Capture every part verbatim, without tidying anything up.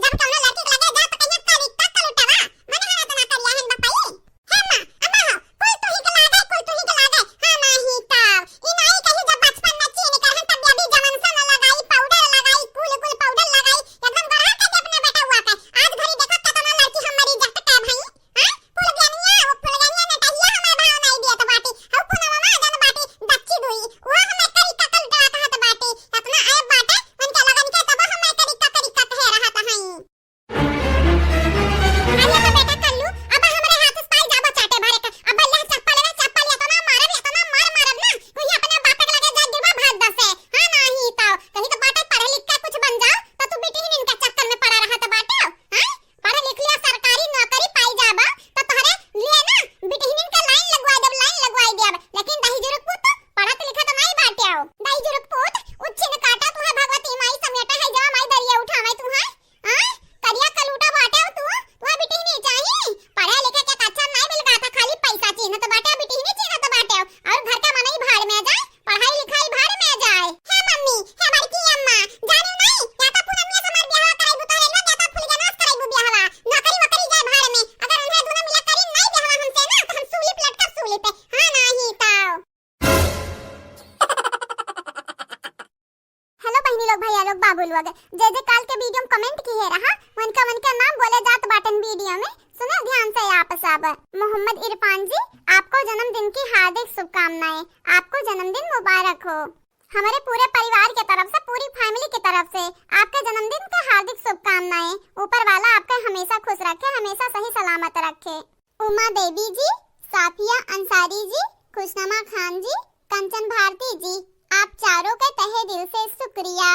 जब कौनो लड़की के लगे जा तो कहिया करी का कलुटवा, मने हम इतना करिया हन बपाई। हे माँ, अम्मा हो, कुल तू ही के लागे, कुल तू ही के लागे। हाँ, नाही तब। ई नाही कही जब बचपन में चीनी करहन तब अभी जवन सन लगाई, पाउडर लगाई, कुल कुल पाउडर लगाई, एकदम गढ़ा के अपने बेटा हुआ के। आज घरी देखो केतना लड़की हमरी इज्जत के भाई। हाँ? फुलगनिया, वो फुलगनिया में कहिया हमें भाव नाही दियत बाटी। हऊ पुनवा में जन बाटी, दच्ची दुई। वो हमें करी का कलुटवा कहत बाटी। इतना ऐब बाटे, उनके लगन के तब हमें करी का करी का कहे रहत हई। अरे तो बेटा कल्लू, अब हमरे हाथ से पाई जाबो चाटे भरे का। अब ले चप्पल, ले चप्पल, इतना मारब, इतना मार मारब ना, कोई अपने बाप के लगे जा गिरबा भाग दसे। हाँ नाही तो, कहीं तो बाटे पढ़ लिख के कुछ बन जाओ, तो तू बिटिहिन इनका चक्कर में पड़ा रहत बाटे। हाँ? पढ़ लिख लिया, सरकारी नौकरी पाई जाबा, तो तोहरे लिए ना बिटिहिन के लाइन लगवाई देब, लाइन लगवाई देब। लेकिन दही जुरुक पूत तो पढ़त लिखत नाही बाटे हो। दही जुरुक पूत, उच्छिन काटा तुहे भगवती माई समेटा है, जवा माई दरिया उठावे तुहे। हाँ? करिया कलूटा बाटे हो तू, तुहे बिटिहिनी चाही? पढ़े लिखे के कच्चा नाही मिल गा था, खाली पैसा चीन्हत बाटे, बिटिहिनी चीन्हत बाटे हो। और घर का मनई भाड़ में जाए, पढ़ाई लिखाई भाड़ में जाए। हे मम्मी, हे बड़की अम्मा, जानू नाही, या तो पूनमिया से हमार बियाहवा कराइबू तो रेलवा, या तो फुलगनास कराइबू बियाहवा। नौकरी वोकरी जाए भाड़ में। अगर उन्हें दोनों मिला करी नाही बियाहवा हमसे ना, तो हम सूली पे लटकब सूली पे। हाँ नाही तो। हेलो बहिनी लोग, भैया लोग, बाबू लोग, जे जे काल के वीडियो में कमेंट किहे रहा, उनका उनका नाम बोले जात बाटन वीडियो में, सुने ध्यान से आप सब। मोहम्मद इरफान जी, आपको जन्मदिन की हार्दिक शुभकामनाएं, आपको जन्मदिन मुबारक हो। हमारे पूरे परिवार के तरफ से, पूरी फैमिली की तरफ से आपके जन्मदिन के हार्दिक शुभकामनाएं। ऊपर वाला आपको हमेशा खुश रखे, हमेशा सही सलामत रखे। उमा देवी जी, साफिया अंसारी जी, खुशनमा खान जी, कंचन भारती जी, आप चारों के तहे दिल से शुक्रिया।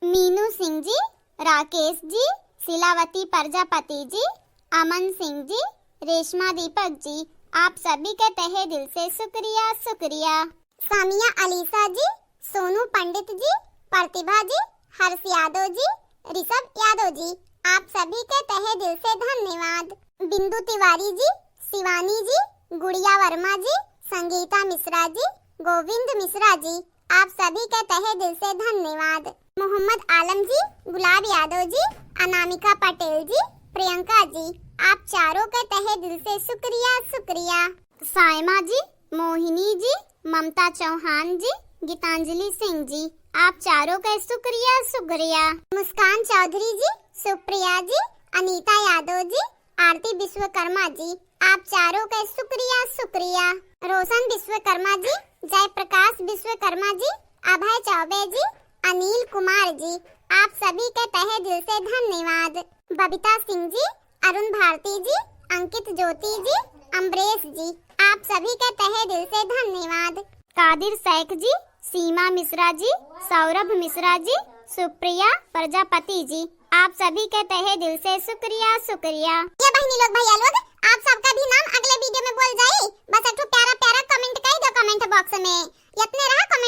मीनू सिंह जी, राकेश जी, शिलावती प्रजापति जी, अमन सिंह जी, रेशमा दीपक जी, आप सभी के तहे दिल से शुक्रिया, शुक्रिया। सामिया अलीसा जी, सोनू पंडित जी, प्रतिभा जी, हर्ष यादव जी, ऋषभ यादव जी, आप सभी के तहे दिल से धन्यवाद। बिंदु तिवारी जी, शिवानी जी, गुड़िया वर्मा जी, संगीता मिश्रा जी, गोविंद मिश्रा जी, आप सभी के तहे दिल से धन्यवाद। मोहम्मद आलम जी, गुलाब यादव जी, अनामिका पटेल जी, प्रियंका जी, आप चारों के तहे दिल से शुक्रिया, शुक्रिया। सायमा जी, मोहिनी जी, ममता चौहान जी, गीतांजलि सिंह जी, आप चारों के शुक्रिया, शुक्रिया। मुस्कान चौधरी जी, सुप्रिया जी, अनीता यादव जी, आरती विश्वकर्मा जी, आप चारों के शुक्रिया, शुक्रिया। रोशन विश्वकर्मा जी, जयप्रकाश विश्वकर्मा जी, अभय चौबे जी, अनिल कुमार जी, आप सभी के तहे दिल से धन्यवाद। बबीता सिंह जी, अरुण भारती जी, अंकित ज्योति जी, अमरेश जी, आप सभी के तहे दिल से धन्यवाद। कादिर शेख जी, सीमा मिश्रा जी, सौरभ मिश्रा जी, सुप्रिया प्रजापति जी, आप सभी के तहे दिल से शुक्रिया, शुक्रिया। ये बहिनी लोग, भैया लोग, आप सबका भी नाम अगले वीडियो में बोल जाई। बस एक ठो प्यारा प्यारा कमेंट कर दो कमेंट बॉक्स में। इतने रहा कमेंट।